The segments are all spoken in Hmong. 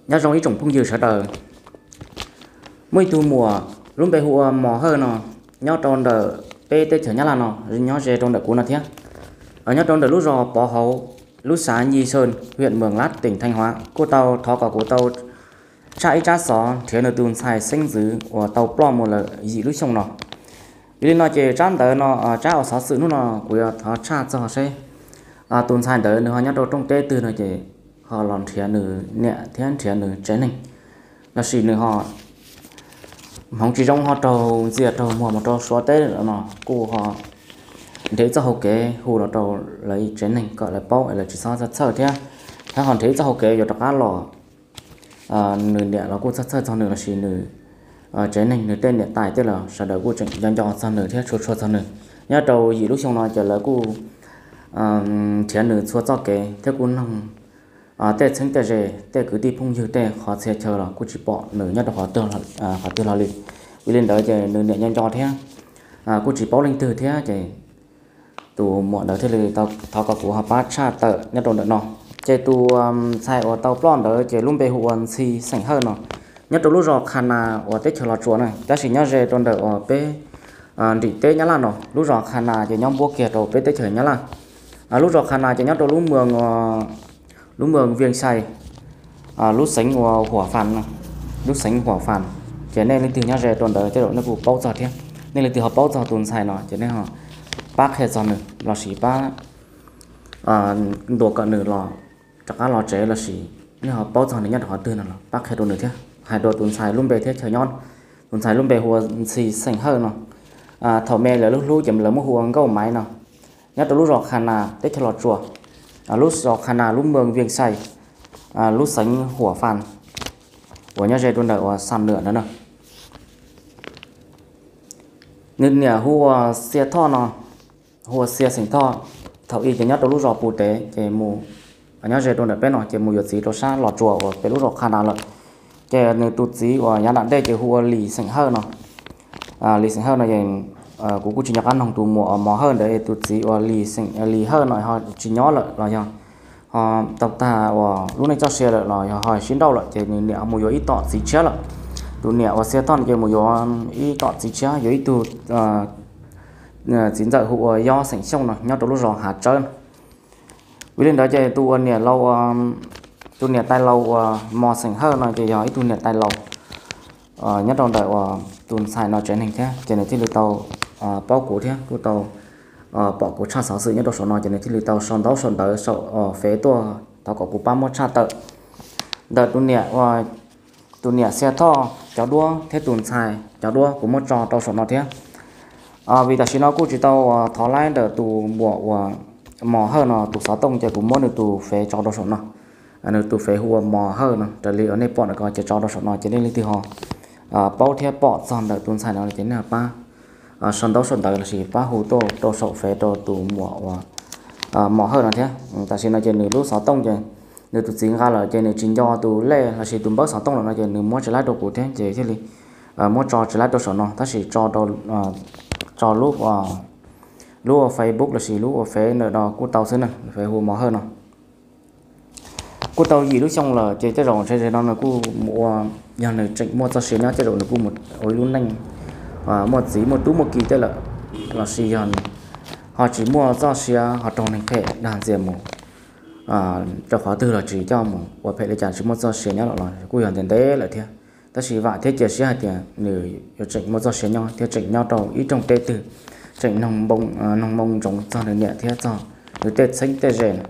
Nyob zoo ib tsoom phooj ywg sawv daws. Muaj ib tug muam lub npe hu ua Mos Hawj no, nyob rau ntawm peb teb chaws Nyab Laj no, nyob ze rau ntawm kuv no thiab. Nyob rau ntawm lub zos Pov Hauv, lub xav Nyi Sawj, huyện Mường Lát, tỉnh Thanh Hóa, kuj tau thov kom kuv tau tshaj ib tsab xov nrhiav nws tus ntxhais xeeb ntxwv uas tau ploj mus lawm yim lub xyoo no. Yog li no ces tsab ntawv no, tsab uas xov xwm hnub no kuv yuav thov tshaj txog seb tus ntxhais ntawd nws ho nyob rau rooj teb twg no ces ho los nrhiav nws niam thiab nrhiav nws tsev neeg, lossis nws ho hmoov tsis zoo ho raug ntxias raug muag mus rau Suav teb lawm no kuj ho nrhiav ib txoj hau kev hu los rau lawv tsev neeg kom lawv paub es lawv tsis txhob txhawj thiab, thiab ho nrhiav ib txoj hau kev yuav rov qab los nws niam los kuj txhawj txhawj txog nws lossis nws tsev neeg nws tej niam tais tej los sawv daws kuj tseem nco nco txog nws thiab tshua tshua txog nws. Nyob rau yim lub xyoo no ces lawv kuj nrhiav nws txhua txoj kev thiab kuj noog tej txheeb tej ze, tej kwv tij phooj ywg tej qhov txhia chaw los kuj tsis pom nws nyob rau qhov twg los li. Vim li ntawd ces nws niam nco nco thiab kuj tsis paub leej twg thiab ces tus muam ntawd thiaj li thov kom kuv ho pab tshaj tawm nyob rau ntawm no. Ces tus ntxhais uas tau ploj ntawd ces lub npe hu ua Ntxhi xeem Hawj no, nyob rau lub zos Qha Nas uas teb chaws Los Tsuas na, tab sis nyob ze rau ntawm uas peb nrim teb Nyab Laj no. Lub zos Qha Nas ces nyob npuab kiag rau peb teb chaws Nyab Laj. Lub zos Qha Nas ces nyob rau lub moos, lub moos Vias Xais, lub xeev uas Huam Fas, lub xeev Huam Fas. Ces nej leej twg nyob ze rau ntawd tej zaum nej kuj paub txog thiab. Nej leej twg ho paub txog tus ntxhais no ces nej ho pab qhia txog nws lossis pab ntuas kom nws los rov qab los tsev lossis nej ho paub txog nws nyob rau qhov twg no los pab qhia rau nws thiab hais rau tus ntxhais lub npe thiab chaw nyob. Tus ntxhais lub npe hu ua Ntxhi xeem Hawj no. Thaum me lawv lub hlub ces lawv muab hu ua Nkauj Maiv no, nyob rau lub zos Qha Nas teb chaws Los Tsuas, lub zos Qha Nas lub moos Vias Xais, lub xeev Huam Fas uas nyob ze rau ntawm uas Xam Nwam ntawd na. Nws niam hu ua Xia Thoj no, hu ua Xia xeem Thoj. Thaum ub ces nyob rau lub zos Pus Tev ces mus, nyob ze rau ntawm peb no ces mus yuav txiv rau sab Los Tsuas uas peb lub zos Qha Nas lawm. Ces nws tus txiv uas yav nram ntej ces hu ua Lis xeem Hawj no. Lis xeem Hawj no es kuv kuj tsis nco qab noog tus muam uas Mos Hawj ntawd tus txiv uas Lis xeem, Lis Hawj no ho tsis nyob lawm los yog ho tau tag uas lub neej txoj sia lawm los yog ho sib nrauj lawm ces nws niam mus yuav ib tom txiv tshiab lawm. Tus niam uas Xia Thoj no ces mus yuav ib tom txiv tshiab, yuav ib tug txiv ntxawm hu ua Yob xeem Xyooj no nyob rau lub zos Hav Tsawb no. Vim li ntawd ces tus uas niam laus, tus niam tais laus uas Mos xeem Hawj no ces yog ib tug niam tais laus nyob rau ntawm uas tus ntxhais no tsev neeg thiab ces nws thiaj li tau paub kuv thiab kuj tau pom kuv tshaj xov xwm nyob rau saum no ces nws thiaj li tau sau ntaub sau ntawv saum fev tuaj thov kom kuv pab muab tshaj tawm. Ntawm tus niam, tus niam Xia Thoj cov duab thiab tus ntxhais cov duab kuv muab tso rau saum no thiab. Vim tam sim no kuj tsis tau thov laib ntawm tus muam uas Mos Hawj no tus xov tooj ces kuv muab nws tus fev tso rau saum no. Nws tus fev hu ua Mos Hawj no, raws li uas nej pom ntawm ko ces tso rau saum no ces nej leej twg ho paub thiab pom txog ntawm tus ntxhais no ces nej pab sau ntaub sau ntawv lossis pab hu tuaj rau saum fev rau tus muam uas Mos Hawj no thiab. Tam sim no ces nws lub xov tooj ces nws tus txiv nqa lawm ces nws tsis nco tus lej lossis tus npawb xov tooj lawm no ces nws muab tsis laib rau kuv thiab ces thiaj li muab tso tsis laib rau saum no tab sis tso lub, lub ua Facebook lossis lub ua fev ntawm no kuj tau xwb na, fev hu Mos Hawj no. Kuj tau yim lub xyoo lawm ces tej zaum ntshe zaum no nws kuj mus ua, yog nws tseem muaj txoj sia nyob tej zaum nws kuj mus ua ib lub neej muaj txiv muaj tub muaj ki tej lawm, lossis yog ho tsis muaj txoj sia ho raug neeg phem dag ntxias mus rau qhov twg los tsis coj mus ua phem li cas tsis muaj txoj sia nyob lawm los kuj yog ntev ntev lawm thiab. Tab sis vam thiab cia siab hais tias nws yuav tseem muaj txoj sia nyob thiab tseem nyob rau ib rooj teb twg, tseem noog moo ntsoov txog nws niam thiab txog nws tej txheeb tej ze na.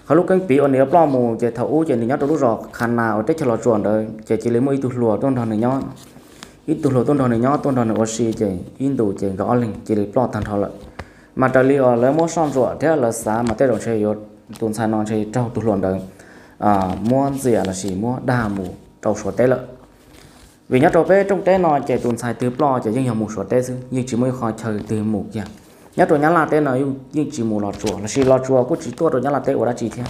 Qhov lub keeb piv uas nws yuav ploj mus ces thaum ub ces nws nyob rau lub zos Qha Nas uas teb chaws Los Tsuas ntawd ces cia li muaj ib tug hluas tuaj nrog nws nyob. Ib tug hluas tuaj nrog nws nyob tuaj nrog nws ua si ces ib ntus ces nkawd ob leeg cia li ploj tag nrho lawm. Mas raws li uas lawv muab soj ntsuam thiab lawv xav mas tej zaum ntshe yuav, tus ntxhais no ntshe raug tus hluas ntawd muab ntxias lossis muab dag mus rau Suav teb lawm. Vim nyob rau peb rooj teb no ces tus ntxhais twg ploj ces yeej yog mus Suav teb xwb, yeej tsis muaj ib qho chaw twg mus kiag. Nyob rau Nyab Laj teb no yeej tsis mus Los Tsuas lossis Los Tsuas kuj tsis tuaj rau Nyab Laj teb ua dab tsi thiab.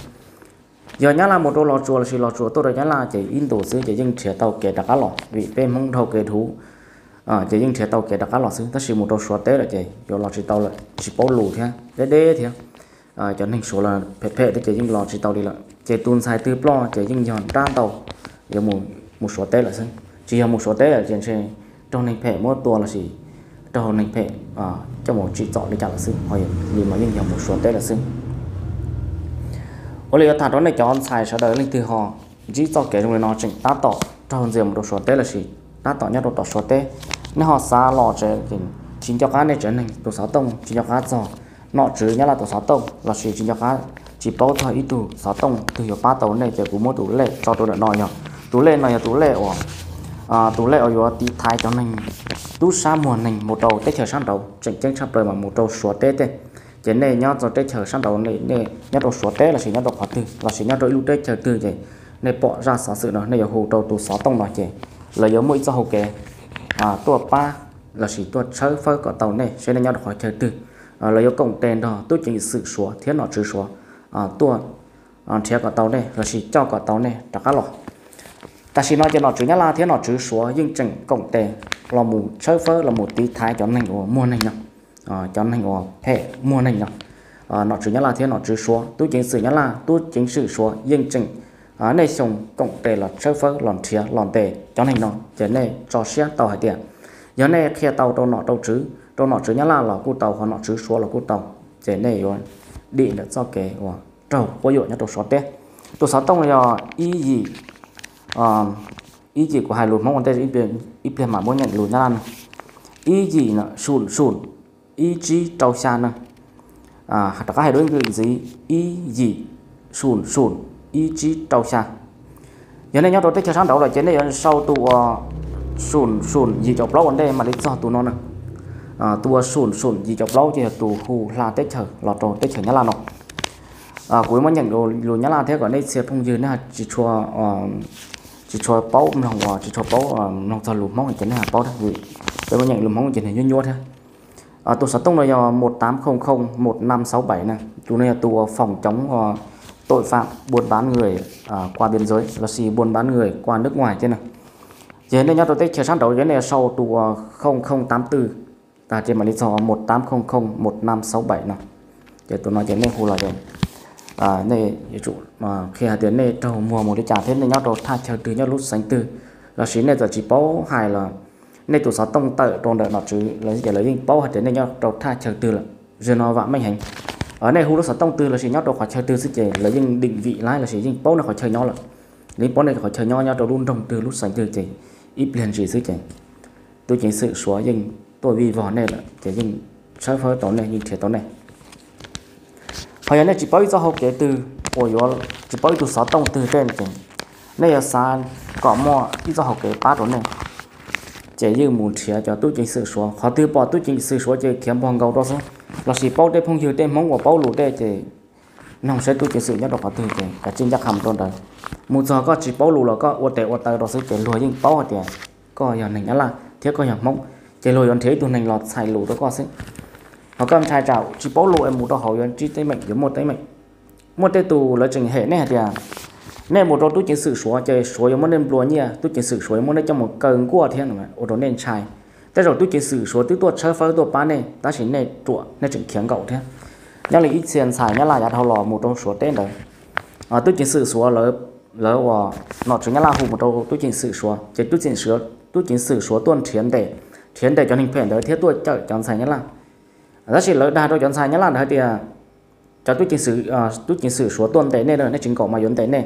Yog Nyab Laj mus rau Los Tsuas lossis Los Tsuas tuaj rau Nyab Laj ces ib ntus xwb ces yeej nrhiav tau kev rov qab los vim peb Hmoob dhau kev dhuv, ces yeej nrhiav tau kev rov qab los xwb, tab sis mus rau Suav teb lawm ces yuav los tsis tau lawm, tsis paub lus thiab deb deb thiab. Cov neeg Suav los phem phem thiab ces yeej los tsis tau li lawm. Ces tus ntxhais twg ploj ces yeej yog nrab ntau yuav mus Suav teb lawm xwb. Tsis yog mus Suav teb lawm ces ntshe raug neeg phem muab tua lossis raug neeg phem coj mus tsim txom li cas lawm xwb, ho li mas yeej yog mus Suav teb lawm xwb. Ua li yuav tham rau nej cov ntxhais sawv daws leej twg ho ntsib txoj kev zoo li no tseem tab tom raug ntxias mus rau Suav teb lossis tab tom nyob rau tom Suav teb, nej ho xav los tsev, tsis nco qab nej tsev neeg tus xov tooj, tsis nco qab txog nom tswv Nyab Laj tus xov tooj lossis tsis nco qab, tsis paub txog ib tug xov tooj twg yuav pab tau nej ces kuv muab tus lej tso rau ntawm no yog, tus lej no yog tus lej uas tus lej uas yuav tiv thaiv cov neeg tub sab muag neeg mus rau teb chaws sab nraud, tseem ceeb tshaj plaws mas mus rau Suav teb tej. Ces nej nyob rau teb chaws sab nraud, nej nyob rau Suav teb lossis nyob rau qhov twg lossis nyob rau ib lub teb chaws twg ces nej pom zaj xov xwm no nej yuav hu rau tus xov tooj no ces lawv yuav muaj ib txoj hau kev tuaj pab lossis tuaj tshawb fawb kom tau nej saib nej nyob rau qhov chaw twg. Lawv yuav koom tes nrog tub ceev xwm Suav thiab nom tswv Suav tuaj nrhiav kom tau nej lossis coj kom tau nej rov qab los. Tam sim no ces nom tswv Nyab Laj thiab nom tswv Suav yeej tseem koom tes los mus tshawb fawb los mus tiv thaiv cov neeg uas muag neeg no, cov neeg uas phem muag neeg no. Nom tswv Nyab Laj thiab nom tswv Suav, tub ceev xwm Nyab Laj, tub ceev xwm Suav yeej tseem nej xyoo koom tes los tshawb fawb los nrhiav los ntes cov neeg no ces nej tso siab tau hais tias yog nej qhia tau rau nom rau tswv, rau nom tswv Nyab Laj los kuj tau, ho nom tswv Suav los kuj tau, ces nej yuav dim ntawm txoj kev uas raug quab yuam nyob rau Suav teb. Tus xov tooj yog ib yim, ib yim kuv hais lus Hmoob ua ntej, ib pliag mam muab nyeem lus Nyab Laj no. Ib yim no, sum sum, ib tsib rau xya no. Rov qab hais dua ib lwm ntxiv, ib yim, sum sum, ib tsib rau xya. Yog nej nyob rau teb chaws sab nraud lawm ces nej yuav sau tus uas sum sum yim caum plaub ua ntej mam li txog tus no na. Tus uas sum sum yim caum plaub ces yog tus hu hla teb chaws los rau teb chaws Nyab Laj no. Kuv muab nyeem lus Nyab Laj thiab kom nej txhia phooj ywg nej tsis tshua, tsis tshua paub mloog, tsis tshua paub mloog txog lus Hmoob ces nej paub thiab, peb muab nyeem lus Hmoob ces nws nyuab nyuab thiab. Tus xov tooj no yog một tám không không một năm sáu bảy na, tus no yog tus uas phòng chống tội phạm buôn bán người qua biên giới lossis buôn bán người qua nước ngoài thiab na. Ces nej nyob rau teb chaws sab nraud ces nej sau tus uas không không tám tư tag ces mam li txog một tám không không một năm sáu bảy no. Ces tus no ces nej hu los ces nej yuav tsum qhia hais tias nej raug muag mus li cas thiab nej nyob rau thaj chaw twg, nyob lub xeev twg, lossis nej txawm tsis paub hais los nej tus xov tooj tawm rau ntawm nom tswv lawv ces lawv yeej paub hais tias nej nyob rau thaj chaw twg lawm. Zaum no vam meej heev, nej hu lub xov tooj twg lossis nyob rau qhov chaw twg xwb ces lawv yeej định vị lawm lossis yeej paub nej qhov chaw nyob lawm. Lawv yeej paub nej qhov chaw nyob nyob rau lub nroog twg lub xeev twg ces ib pliag ntsis xwb ces tub ceev xwm Suav yeej tuaj vij vog nej lawm ces yeej tshawb fawb tau nej, yeej nrhiav tau nej. Ho yog nej tsis paub ib txoj hau kev twg uas yuav, tsis paub ib tug xov tooj twg tej ces nej yuav xav kom muaj ib txoj hau kev pab rau nej ces yeej mus nrhiav cov tub ceev xwm Suav. Qhov twg pom tub ceev xwm Suav ces khiav npog nkaus rau xwb. Lossis paub tej phooj ywg tej Hmoob uas paub lus tej ces noog saib tub ceev xwm nyob rau qhov twg ces kav tsij ncaj qha mus rau ntawd. Mus txog koj tsis paub lus los koj ua tes ua taw rau xwb ces luag yeej paub hais tias koj yog neeg Nyab Laj thiab koj yog Hmoob, ces luag yuav nrhiav ib tug neeg los txhais lus rau koj xwb. Ho koj ntshai tsam tsis paub lus es mus rau hauv yuav ntsib teeb meem, yuav muaj teeb meem. Muaj tej tus lawv tseem hem nej hais tias nej mus rau tub ceev xwm Suav ces Suav yuav muab nej nplua nyiaj, tub ceev xwm Suav yuav muab nej coj mus kaw nkuaj thiab no ua rau nej ntshai. Tej zaum tub ceev xwm Suav twb tuaj tshawb fawb tuaj pab nej tab sis nej ruam, nej tseem khiav nkaum thiab. Nyob li ib txhia ntxhais Nyab Laj yav dhau los mus rau Suav teb ntawd, tub ceev xwm Suav, lawv uas nom tswv Nyab Laj hu mus rau tub ceev xwm Suav ces tub ceev xwm Suav tuaj nrhiav ntes, nrhiav ntes cov neeg phem ntawd thiab tuaj cawm cov ntxhais Nyab Laj. Tab sis lawv dag rau cov ntxhais Nyab Laj ntawd hais tias cov tub ceev xwm, tub ceev xwm Suav tuaj ntes nej, nej tsis nkaum mas yuav ntes nej,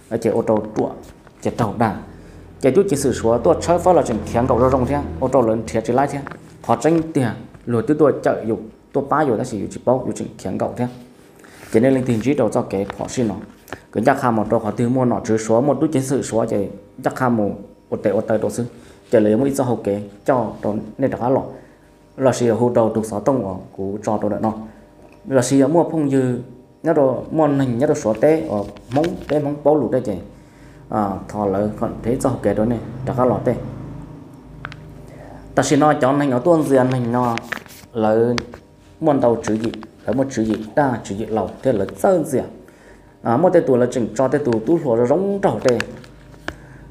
ces ua rau ruam, ces raug dag. Ces tub ceev xwm Suav tuaj tshawb fawb los tseem khiav nkaum zoo zoo thiab ua rau lawv nrhiav tsis laib thiab. Qhov tseeb tiag luag twb tuaj cawm yus tuaj pab yus tab sis yus tsis paub yus tseem khiav nkaum thiab. Ces nej leej twg ntsib rau txoj kev phom sij no, koj ncaj qha mus rau qhov twg muaj nom tswv Suav muaj tub ceev xwm Suav ces ncaj qha mus ua tes ua taw rau xwb, ces lawv yuav muaj ib txoj hau kev coj rau nej rov qab los. Lossis yog hu rau tus xov tooj uas kuv tso rau ntawm no, lossis yog muaj phooj ywg nyob rau, muaj neeg nyob rau Suav teb uas Hmoob, peb Hmoob paub lus tej ces thov lawv kom nrhiav ib txoj hau kev rau nej rov qab los tej. Tam sim no cov neeg uas tuaj ntxias neeg no lawv muaj ntau tswv yim, lawv muaj tswv yim daj tswv yim laus thiab lawv txawj ntxias. Muaj tej tus lawv tseem tso tej tus tub hluas zoo zoo nraug tej,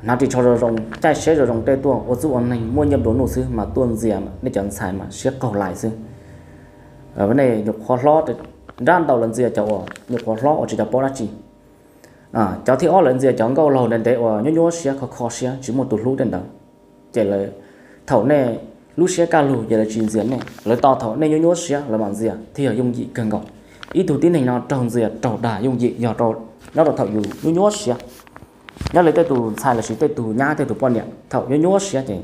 hnav ris tsho zoo zoo, caij seb zoo zoo tej tuaj ua txuj ua neeg muaj nyiaj nplua nuj xwb mas tuaj ntxias nej cov ntxhais mas siab qaug lais xwb. Nej nyuam qhuav hlob, nrab ntau lawv ntxias cov uas nyuam qhuav hlob uas tsis tau paub dab tsi. Cov thib ob lawv ntxias cov nkauj laug ntev ntev uas nyuaj nyuaj siab kho kho siab tsis muaj tus hlub tej ntawd. Ces lawv, thaum nej lub siab kaj lug ces lawv tsis ntxias nej, lawv tos thaum nej nyuaj nyuaj siab lawv mam ntxias thiaj yog yooj yim kawg nkaus. Ib tug tib neeg no raug ntxias raug dag yooj yim yog nyob rau thaum yus nyuaj nyuaj siab. Nyob li tej tus ntxhais lossis tej tus nyab tej tus poj niam thaum nyuaj nyuaj siab ces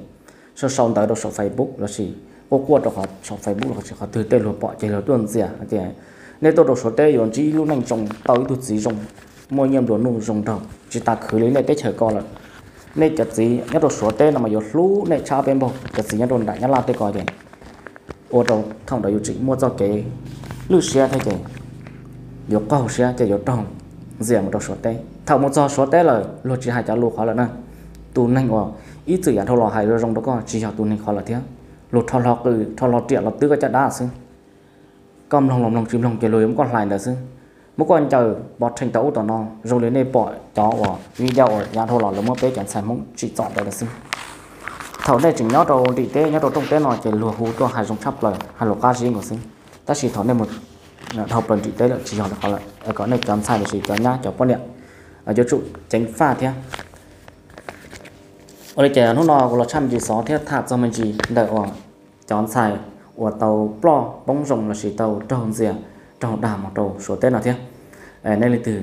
sau sau ntawv rau saum Facebook lossis quaj quaj rau qhov saum Facebook los tsis qhov twg tej luag pom ces luag tuaj ntxias tias nej tuaj rau Suav teb yuav ntsib ib lub neej zoo, tau ib tug txiv zoo, muaj nyiaj nplua nuj zoo nraug tsis tas khwv li nej teb chaws ko lawm. Nej cov txiv nyob rau Suav teb no mas yuav hlub nej tshaj peb npaug cov txiv nyob rau nram Nyab Laj tej ko ces ua rau thaum ntawd yus tseem muaj txoj kev lwj siab thiab ces yuav qaug siab ces yuav raug ntxias mus rau Suav teb. Thaum mus txog Suav teb lawm luag tsis hais cov lus qhov lawm na. Tus neeg uas ib txwm yav dhau los hais zoo zoo rau koj tsis yog tus neeg qhov lawm thiab. Luag rho hlo qws rho hlo riam los twb koj caj dab xwb. Koj mloog los mloog tsis mloog ces luag yuav muab koj hlais ntawd xwb. Muab koj ncaws pov rhees tau ub tom no zoo li nej pom cov uas video uas yav dhau los lawv muab peb cov ntxhais Hmoob tsim txom ntawd lawm xwb. Thaum nej tseem nyob rau nrim teb nyob rau rooj teb no ces luag hu tuaj hais zoo tshaj plaws hais lus qab zib nkaus xwb. Tab sis thaum nej mus dhau plaws nrim teb lawm tsis yog li qhov lawm, kom nej cov ntxhais lossis cov nyab cov poj niam yuav tsum ceev faj thiab. Ua li ces hnub no kuv los tshaj me ntsis xov thiab tham txog me ntsis ntawm uas cov ntxhais uas tau ploj poob zoo lossis tau raug ntxias raug dag mus rau Suav teb no thiab. Nej leej twg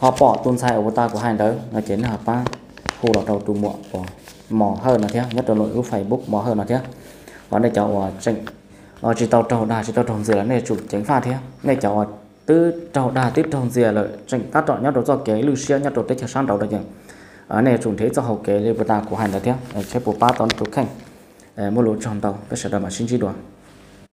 ho pom tus ntxhais uas puag ta kuv hais ntawd no ces nej ho pab hu los rau tus muam uas Mos Hawj no thiab nyob rau lub Facebook Mos Hawj no thiab. Ho nej cov uas tseem tsis tau raug dag tsis tau raug ntxias los nej yuav tsum ceev faj thiab. Nej cov uas twb raug dag twb raug ntxias lawm tseem tab tom nyob rau txoj kev lwj siab nyob rau teb chaws sab nraud no ces nej yuav tsum nrhiav ib txoj hau kev li puag ta kuv hais ntawd thiab seb puas pab tau nej tus kheej. Muaj lus ua tsaug ntau, peb sawv daws mam sib ntsib dua.